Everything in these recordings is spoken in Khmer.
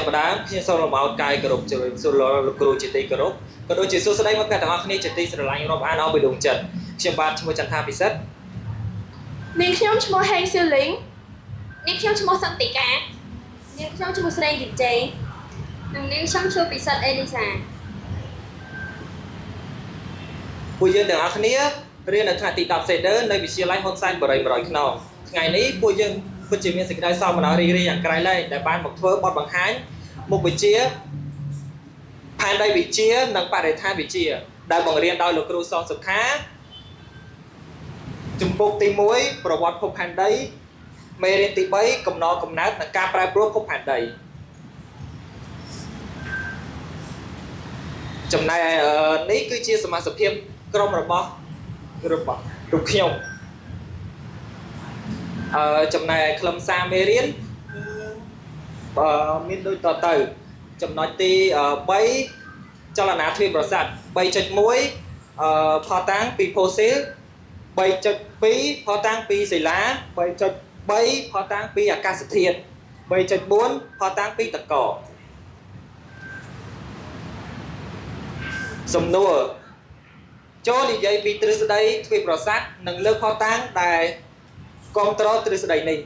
ចាប់ផ្ដើមខ្ញុំសូមលំអោតកាយគោរពជម្រាបសួរលោកគ្រូជាទីគោរពក៏ដូចជាសួស្តីមកអ្នកទាំងអស់គ្នាជាទីស្រឡាញ់រាប់អានអស់ពីដួងចិត្តខ្ញុំបាទឈ្មោះចន្ទថាពិសិដ្ឋ នាងខ្ញុំឈ្មោះហេងសៀវលីង នាងខ្ញុំឈ្មោះសន្តិកានាងខ្ញុំឈ្មោះស្រីគិជ័យនិងនាងខ្ញុំឈ្មោះពិសិដ្ឋអេលីសា ពួកយើងទាំងអស់គ្នារៀននៅថ្នាក់ទី10សេដឺនៅវិទ្យាល័យហ៊ុនសែនបរិយ100ខ្នងថ្ងៃនេះពួកយើងពិតជាមានសេចក្តីសោមនស្សរីករាយយ៉ាងក្រៃលែងដែលបានមកធ្វើបទបង្ហាញមុខវិជ្ជាផែនដីវិទ្យានិងបរិស្ថានវិទ្យាដែលបង្រៀនដោយលោកគ្រូសងសុខាជំពូកទី1ប្រវត្តិភពផែនដីមេរៀនទី3កំណរកំណើតនិងការប្រែប្រួលភពផែនដីចំណែកនេះគឺជាសមាសភាពក្រុមរបស់របស់រូបខ្ញុំចំណែកខ្លឹមសារមេរៀនគឺមានដូចតទៅចំណុចទី3ចលនាទ្វារប្រសាទ3.1ផតាំងពីផូស៊ីល3.2ផតាំងពីសិលា3.3ផតាំងពីអាកាសធាតុ3.4ផតាំងពីតកសំណួរចូលនិយាយពីទ្រឹស្ដីទ្វារប្រសាទនិងលើកផតាំងដែលគ្រប់គ្រងទ្រឹស្ដីនេះ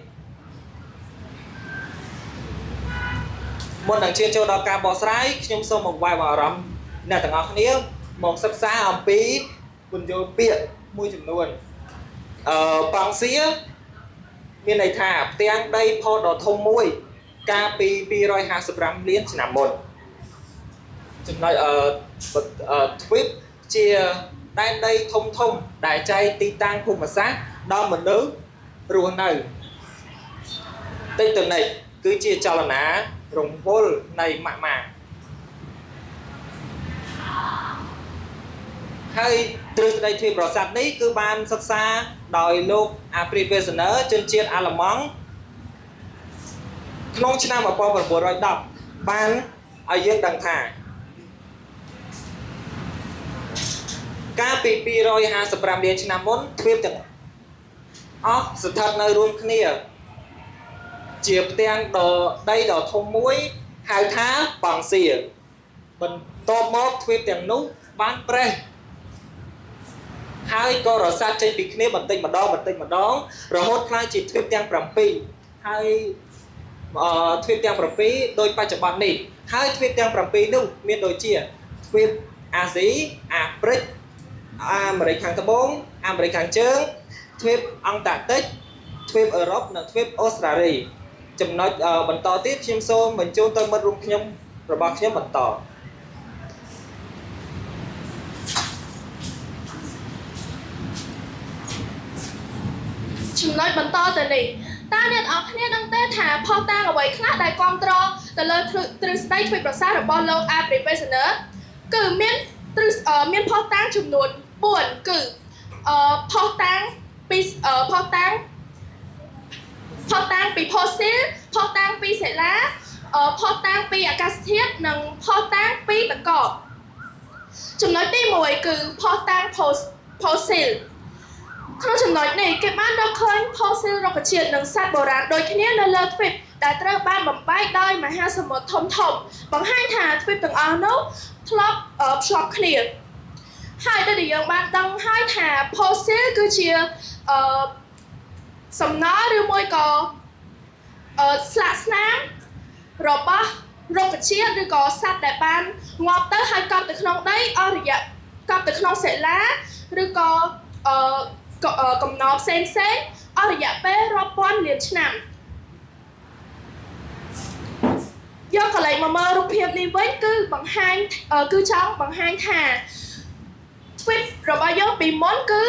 មុននឹងឈានចូលដល់ការបកស្រាយខ្ញុំសូមបង្វែរអារម្មណ៍អ្នកទាំងអស់គ្នាមកសិក្សាអំពីពន្យល់ពាក្យមួយចំនួនប៉ង់សៀមានន័យថាផ្ទាំងដីផុសដ៏ធំមួយកាលពី255លានឆ្នាំមុនចំណុចទ្វីបជាដែនដីធំធំដែលចែកទីតាំងភូមិសាស្ត្រដល់មនុស្សរស់នៅតិចតនិកគឺជាចលនារង្វល់នៃម៉ាក់ម៉ាហើយទ្រឹស្ដីទ្វារប្រាសាទនេះគឺបានសិក្សាដោយលោកអាព្រីតវេសន័រជនជាតិអាល្លឺម៉ង់ក្នុងឆ្នាំ1910បានឲ្យយើងដឹងថាកាលពី255លានឆ្នាំមុនទ្វីបទាំងអស់ស្ថិតនៅរួមគ្នាជាផ្ទាំងដ៏ដីដ៏ធំមួយហៅថាប៉ង់សៀបន្ទាប់មកទ្វីបទាំងនោះបានប្រេះហើយក៏រសាត់ចេញពីគ្នាបន្តិចម្ដងបន្តិចម្ដងរហូតក្លាយជាទ្វីបទាំង7ហើយទ្វីបទាំង7ដោយបច្ចុប្បន្ននេះហើយទ្វីបទាំង7នោះមានដូចជាទ្វីបអាស៊ីអាហ្វ្រិកអាមេរិកខាងត្បូងអាមេរិកខាងជើងទ្វីបអង់តាក់ទិកទ្វីបអឺរ៉ុបនិងទ្វីបអូស្ត្រាលីចំណុចបន្តទៀតខ្ញុំសូមបញ្ជូនទៅមិត្តរួមខ្ញុំរបស់ខ្ញុំបន្ត ចំណុចបន្តទៅនេះតើអ្នកទាំងអស់គ្នាដឹងទេថាផុសតាងអ្វីខ្លះដែលគ្រប់គ្រងទៅលើទ្រឹស្ដីទ្វារប្រសាទរបស់លោក Alfred Wegener គឺមានទ្រឹស្មានផុសតាងចំនួន4គឺផុសតាងពីផុសតាងផុសតាងពីផូស៊ីលផុសតាងពីសិលាផុសតាងពីអាកាសធាតុនិងផុសតាងពីតកចំណុចទី1គឺផុសតាងផូស៊ីលក្នុងចំណុចនេះគេបានរកឃើញផូស៊ីលរុក្ខជាតិនិងសត្វបុរាណដូចគ្នានៅលើទ្វីបដែលត្រូវបានបំបែកដោយមហាសមុទ្រធំធំបង្ហាញថាទ្វីបទាំងអស់នោះធ្លាប់ភ្ជាប់គ្នាហើយដូចដែលយើងបានដឹងហើយថាផូស៊ីលគឺជាអឺសំណល់ឬមួយក៏ស្លាកស្នាមរបស់រុក្ខជាតិឬក៏សត្វដែលបានងាប់ទៅហើយកប់ទៅក្នុងដីអស់រយៈកប់ទៅក្នុងសិលាឬក៏កំណផ្សេងផ្សេងអស់រយៈពេលរាប់ពាន់លានឆ្នាំយកកន្លែងមកមើលរូបភាពនេះវិញគឺបង្ហាញគឺចង់បង្ហាញថាទ្វីបរបស់យើងពីមុនគឺ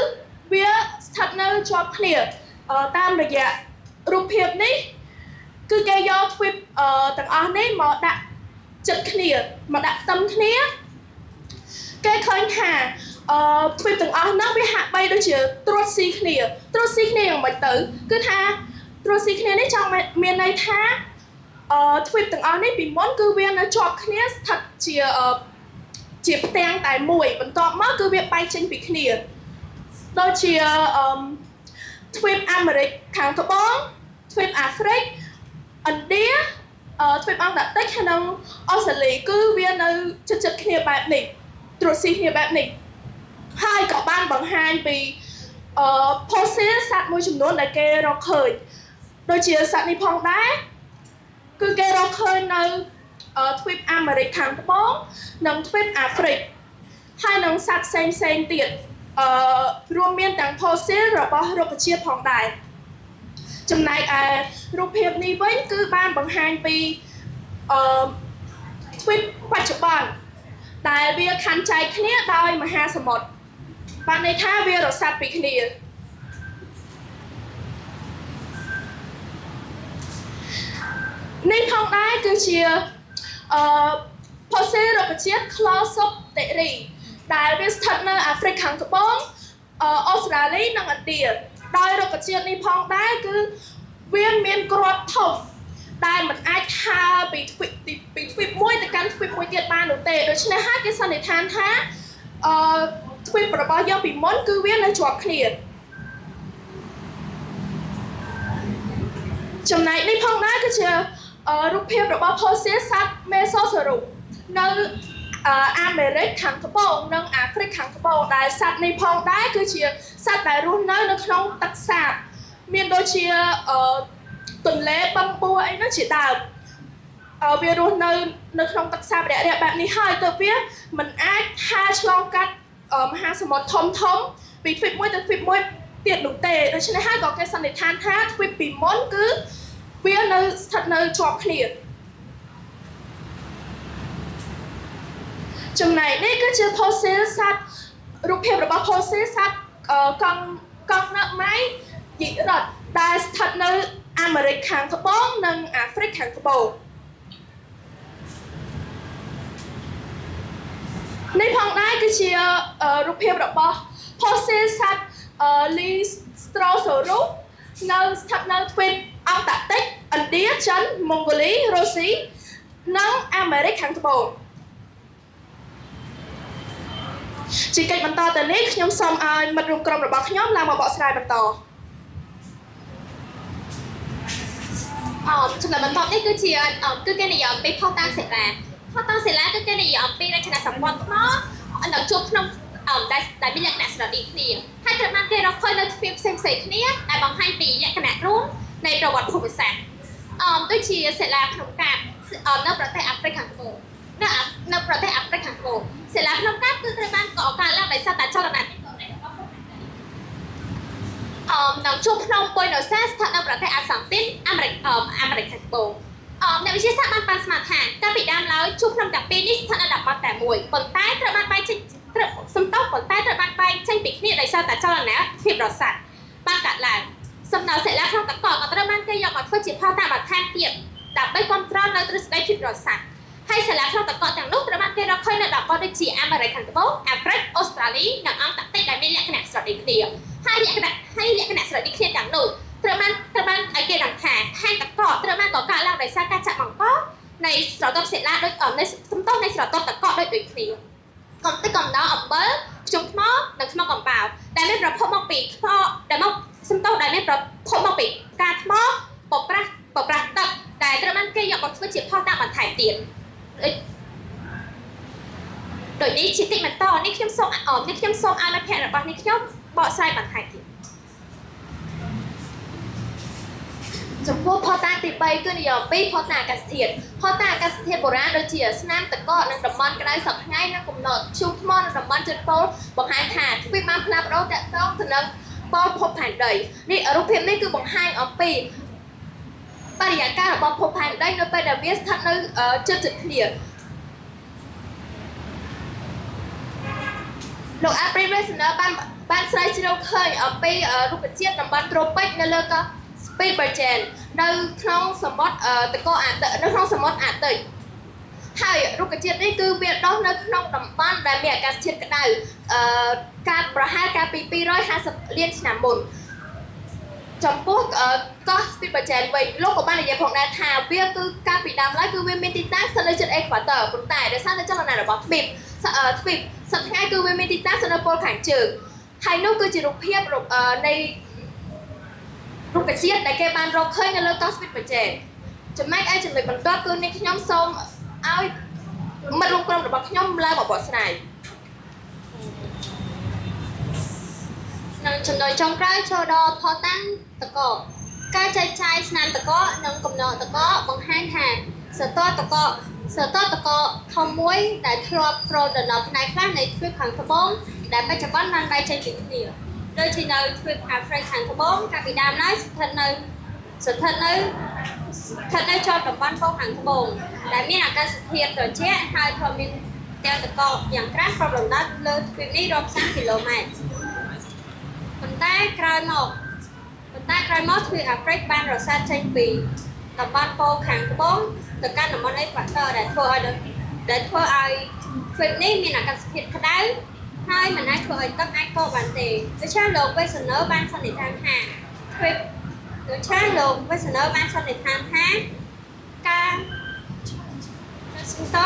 វាស្ថិតនៅជាប់គ្នាតាមរយៈរូបភាពនេះគឺគេយកទ្វីបទាំងអស់នេះមកដាក់ចិត្តគ្នាមកដាក់ផ្ទឹមគ្នាគេឃើញថាទ្វីបទាំងអស់ហ្នឹងវាហាក់បីដូចជាត្រួតស៊ីគ្នាត្រួតស៊ីគ្នាយ៉ាងម៉េចទៅគឺថាត្រួតស៊ីគ្នានេះចង់មានន័យថាទ្វីបទាំងអស់នេះពីមុនគឺវានៅជាប់គ្នាស្ថិតជាផ្ទាំងតែមួយបន្ទាប់មកគឺវាបែកចេញពីគ្នាដូចជាទ្វីបអាមេរិកខាងត្បូងទ្វីបអាហ្វ្រិកឥណ្ឌា ទ្វីបអង់តាក់ទិកហើយនិងអូស្ត្រាលីគឺវានៅជិតជិតគ្នាបែបនេះត្រួតស៊ីគ្នាបែបនេះហើយក៏បានបង្ហាញពីfossil សត្វមួយចំនួនដែលគេរកឃើញដូចជាសត្វនេះផងដែរគឺគេរកឃើញនៅទ្វីបអាមេរិកខាងត្បូងនិងទ្វីបអាហ្វ្រិកហើយនិងសត្វផ្សេងផ្សេងៗទៀតរួមមានទាំង fossil របស់រុក្ខជាតិផងដែរចំណែកឯរូបភាពនេះវិញគឺបានបង្ហាញពីអឺទ្វីបបច្ចុប្បន្នដែលវាខណ្ឌចែកគ្នាដោយមហាសមុទ្របានន័យថាវារសាត់ពីគ្នានេះផងដែរគឺជាfossil រុក្ខជាតិ Glossopteris ដែលវាស្ថិតនៅអាហ្វ្រិកខាងត្បូងអូស្ត្រាលីនិងឥណ្ឌាដោយរុក្ខជាតិនេះផងដែរគឺវាមានគ្រាប់ធំដែលមិនអាចហើរពីទ្វីបមួយទៅកាន់ទ្វីបមួយទៀតបាននោះទេដូច្នេះហើយគេសន្និដ្ឋានថាអឺទ្វីបរបស់យើងពីមុនគឺវានៅជាប់គ្នាចំណែកនេះផងដែរគឺជារូបភាពរបស់ fossil សត្វ Mesosaurus នៅអាមេរិកខាងត្បូងនិងអាហ្វ្រិកខាងត្បូងដែលសត្វនេះផងដែរគឺជាសត្វដែលរស់នៅនៅក្នុងទឹកសាបមានដូចជាទន្លេបឹងបួអីហ្នឹងជាដើមវារស់នៅនៅក្នុងទឹកសាបរាក់ៗបែបនេះហើយទៅវាមិនអាចហើរឆ្លងកាត់មហាសមុទ្រធំធំពីទ្វីបមួយទៅទ្វីបមួយទៀតនោះទេដូច្នេះហើយក៏គេសន្និដ្ឋានថាទ្វីបពីមុនគឺវានៅស្ថិតនៅជាប់គ្នាចំណែកនេះគឺជា fossil សត្វរូបភាពរបស់ fossil សត្វកង់កង់នឹកម៉ៃយិរិតដែលស្ថិតនៅអាមេរិកខាងត្បូងនិងអាហ្វ្រិកខាងត្បូងនេះផងដែរគឺជារូបភាពរបស់ fossil សត្វ Lystrosaurus នៅស្ថិតនៅទ្វីបអង់តាក់ទិកឥណ្ឌាចិនម៉ុងហ្គូលីរុស្ស៊ីនិងអាមេរិកខាងត្បូងជាកិច្ចបន្តទៅនេះខ្ញុំសូមឲ្យមិត្តរួមក្រុមរបស់ខ្ញុំឡើងមកបកស្រាយបន្ត ចំណុចបន្ទាប់នេះគឺជាគឺគេនិយាយអំពីភស្តុតាងសិលាភស្តុតាងសិលាគឺគេនិយាយអំពីរចនាសម្ព័ន្ធថ្មនៅជួបភ្នំដែលមានលក្ខណៈស្រដៀងគ្នាហើយត្រូវបានគេរកឃើញនៅទ្វីបផ្សេងៗគ្នាដែលបង្ហាញពីលក្ខណៈរួមនៃប្រវត្តិភូមិសាស្ត្រដូចជាសិលាភ្នំកាបនៅប្រទេសអាហ្វ្រិកខាងត្បូងនៅប្រទេសអាហ្វ្រិកខាងត្បូងសិលាភ្នំកាបគឺត្រូវបានកកើតឡើងដោយសារតែចលនាទី និងជួបភ្នំពុយណូសាស្ថិតនៅប្រទេសអាសង់ទីនអាមេរិកខាងត្បូងអ្នកវិទ្យាសាស្ត្របានប៉ាន់ស្មានថាកាលពីដើមឡើយជួបភ្នំទាំងពីរនេះស្ថិតនៅតំបន់តែមួយប៉ុន្តែត្រូវបានបែកចេញត្រូវសំទោសប៉ុន្តែត្រូវបានបែកចេញពីគ្នាដោយសារតែចលនាភាពរសាត់បានកើតឡើងសំណល់សិលាក្នុងតកក៏ត្រូវបានគេយកមកធ្វើជាភស្តុតាងបន្ថែមទៀតដើម្បីគ្រប់គ្រងនៅទ្រឹស្ដីភាពរសាត់ហើយសិលាក្នុងតកទាំងនោះត្រូវបានគេរកឃើញនៅតំបន់ដូចជាអាមេរិកខាងត្បូងអាហ្វ្រិកអូស្ត្រាលីនិងអង់តាក់ទិកដែលមានលក្ខណៈស្រដៀងគ្នាហើយលក្ខណៈស្រដៀងគ្នាទាំងនោះត្រូវបានឲ្យគេដឹងថាផែនតកត្រូវបានកកើតឡើងដោយសារការចាក់បង្កនៃស្រទាប់សិលាដូចនៃសំទោសនៃស្រទាប់តកដូចដូចគ្នាកំតិចកំដៅអំបិលខ្ជុំថ្មនិងថ្មកំបោរដែលមានប្រភពមកពីថ្មដែលមកសំទោសដែលមានប្រភពមកពីការថ្មបប្រាស់ទឹកដែលត្រូវបានគេយកមកធ្វើជាភស្តុតាងបន្ថែមទៀតដូចនេះជាតិចបន្តនេះខ្ញុំសូមនេះខ្ញុំសូមឲ្យមិត្តភ័ក្តិរបស់នេះខ្ញុំបកស្រាយបន្ថែមទៀត ចំពោះភស្តុតាងទី3គឺនិយាយអំពីភស្តុតាងអាកាសធាតុភស្តុតាងអាកាសធាតុបុរាណដូចជាស្នាមទឹកកកនិងតំបន់ក្តៅសព្វថ្ងៃនិងកំណត់ធ្យូងថ្មនិងតំបន់ជិតប៉ូលបង្ហាញថាទ្វីបបានផ្លាស់ប្ដូរតាក់ទងទៅនឹងប៉ូលភពផែនដីនេះរូបភាពនេះគឺបង្ហាញអំពីបរិយាកាសរបស់ភពផែនដីនៅពេលដែលវាស្ថិតនៅជិតជិតគ្នាលោក Alfred Wegener បានស្រាវជ្រាវឃើញអំពីរុក្ខជាតិតំបន់ត្រូពិកនៅលើកោះ Spitsbergen នៅក្នុងសមុទ្រតកអាទិនៅក្នុងសមុទ្រអាទិកហើយរុក្ខជាតិនេះគឺវាដុះនៅក្នុងតំបន់ដែលមានអាកាសធាតុក្តៅកាលប្រហែលកាលពី250លានឆ្នាំមុនចំពោះកោះ Spitsbergen វិញលោកក៏បាននិយាយផងដែរថាវាគឺកាលពីដើមឡើយគឺវាមានទីតាំងស្ថិតនៅជិតអេក្វាទ័រប៉ុន្តែដោយសារតែចលនារបស់ទ្វីបទ្វីបសប្តាហ៍ថ្ងៃគឺវាមានទីតាំងស្ថិតនៅប៉ូលខាងជើងហើយនោះគឺជារូបភាពនៃរុក្ខជាតិដែលគេបានរកឃើញនៅលើកោះ Spitsbergen ចំណែកឯចំណុចបន្ទាប់គឺនេះខ្ញុំសូមឲ្យមិត្តរួមក្រុមរបស់ខ្ញុំឡើងមកបកស្រាយ និងចំណុចចុងក្រោយចូលដល់ផតាំងតកការចែកចាយស្នាមតកនិងកំណកតកបង្ហាញថាសតតកសតតកធំមួយដែលធ្លាប់គ្របដណ្ដប់ផ្នែកខ្លះនៃទ្វីបខាងត្បូងដែលបច្ចុប្បន្នបានបែកចេញពីគ្នាដូចជានៅទ្វីបអាហ្វ្រិកខាងត្បូងកាលពីដើមឡើយស្ថិតនៅស្ថិតនៅជាប់តំបន់ប៉ូខាងត្បូងដែលមានអាកាសធាតុត្រជាក់ហើយក៏មានផ្ទាំងតកយ៉ាងក្រាស់គ្របដណ្ដប់លើទ្វីបនេះរាប់សែនគីឡូម៉ែត្រ ប៉ុន្តែក្រោយមកប៉ុន្តែក្រោយមកទ្វីបអាហ្វ្រិកបានរសាត់ចេញពីតំបន់ប៉ូលខាងត្បូងទៅកាន់តំបន់អេក្វាទ័រដែលធ្វើឲ្យទ្វីបនេះមានអាកាសធាតុក្តៅហើយមិនអាចធ្វើឲ្យទឹកអាចកកបានទេដូច្នេះលោកវេសនឺបានសន្និដ្ឋានថាទ្វីបដូច្នេះលោកវេសនឺបានសន្និដ្ឋានថាការសំតោ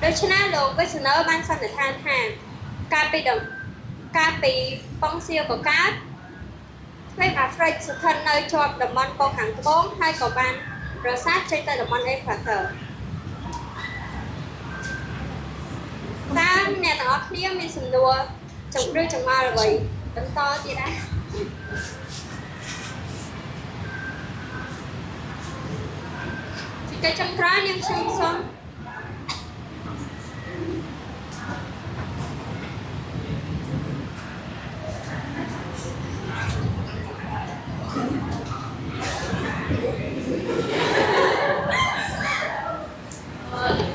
ដូច្នេះលោកវេសនឺបានសន្និដ្ឋានថាកាលពីដំ កាលពីប៉ុងសៀវកកើតទ្វីបអាហ្វ្រិកស្ថិតនៅជាប់តំបន់ប៉ូលខាងត្បូងហើយក៏បានរសាត់ចេញទៅតំបន់អេក្វាទ័រតើអ្នកទាំងអស់គ្នាមានសំណួរចំឬចម្ងល់អ្វីបន្តទៀតដែរជាកិច្ចចុងក្រោយនាងខ្ញុំសូម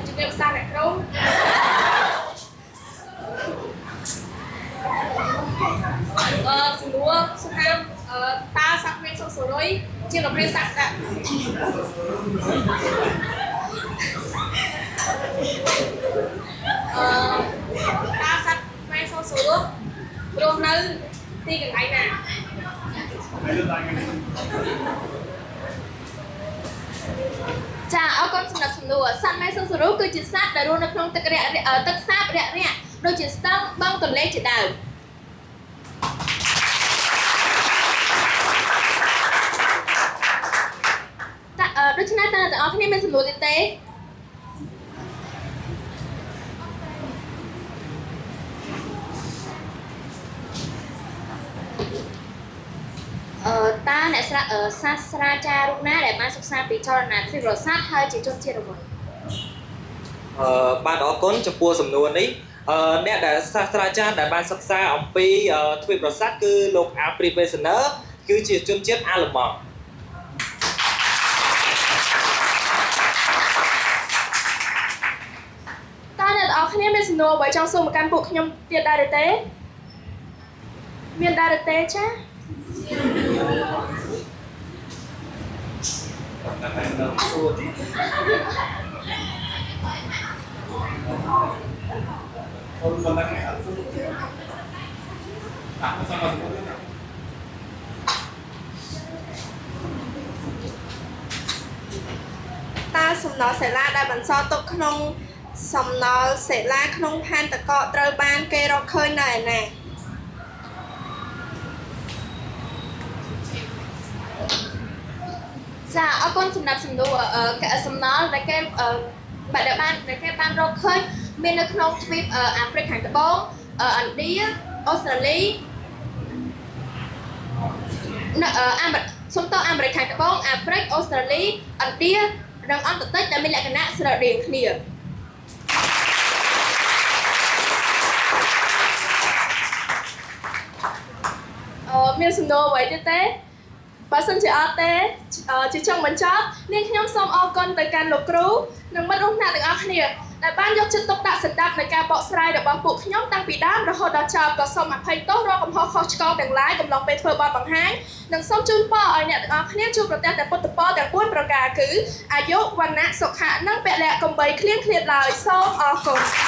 ជំរាបសួរអ្នកគ្រូអឺសំណួរសុខាមអឺតើសត្វមេសុខសរុយជាប្រភេទសត្វដាក់អឺតើសត្វមេសុខសរុយរស់នៅទីកន្លែងណា ចាអរគុណសម្រាប់សំណួរសត្វមេសុសរុគឺជាសត្វដែលរស់នៅក្នុងទឹករាក់ទឹកសាបរាក់រាក់ដូចជាស្ទឹងបឹងទន្លេជាដើមតើដូច្នេះតើអ្នកទាំងអស់គ្នាមានសំណួរទៀតទេ អឺតើអ្នកស្រាអឺសាស្ត្រាចារ្យរូបណាដែលបានសិក្សាពីចលនាទ្វីបរសាត់ហើយជាជនជាតិអ្វី អឺបាទអរគុណចំពោះសំណួរនេះអឺអ្នកដែលសាស្ត្រាចារ្យដែលបានសិក្សាអំពីទ្វីបប្រាសាទគឺលោក Alfred Wegener គឺជាជនជាតិអាល្លឺម៉ង់ តើអ្នកទាំងអស់គ្នាមានសំណួរអ្វីចង់សួរមកកាន់ពួកខ្ញុំទៀតដែរឬទេមានដែរឬទេចា តើសំណល់សិលាដែលបន្សល់ទុកក្នុងសំណល់សិលាក្នុងផែនតកកត្រូវបានគេរកឃើញនៅឯណាចាអរគុណសម្រាប់សំណួរអឺសំណល់ដែលគេអឺបាទដែលបានដែលគេបានរកឃើញមាននៅក្នុងទ្វីបអាហ្វ្រិកខាងត្បូងឥណ្ឌាអូស្ត្រាលីនៅអាមេរិកសុំទោសអាមេរិកខាងត្បូងអាហ្វ្រិកអូស្ត្រាលីឥណ្ឌានិងអង់តាកទិកដែលមានលក្ខណៈស្រដៀងគ្នា អឺមានសំណួរអ្វីទៀតទេបើសិនជាអត់ទេជាចុងបញ្ចប់នាងខ្ញុំសូមអរគុណទៅកាន់លោកគ្រូនិងមិត្តរួមថ្នាក់ទាំងអស់គ្នាដែលបានយកចិត្តទុកដាក់ស្ដាប់នៃការបកស្រាយរបស់ពួកខ្ញុំតាំងពីដើមរហូតដល់ចប់ក៏សូមអភ័យទោសរាល់កំហុសខុសឆ្គងទាំងឡាយកំឡុងពេលធ្វើបទបង្ហាញនិងសូមជូនពរឲ្យអ្នកទាំងអស់គ្នាជួបប្រទះតែពុទ្ធពរទាំង4ប្រការគឺអាយុវណ្ណៈសុខៈនិងពលៈកំបីគ្លៀងគ្លាតឡើយសូមអរគុណ។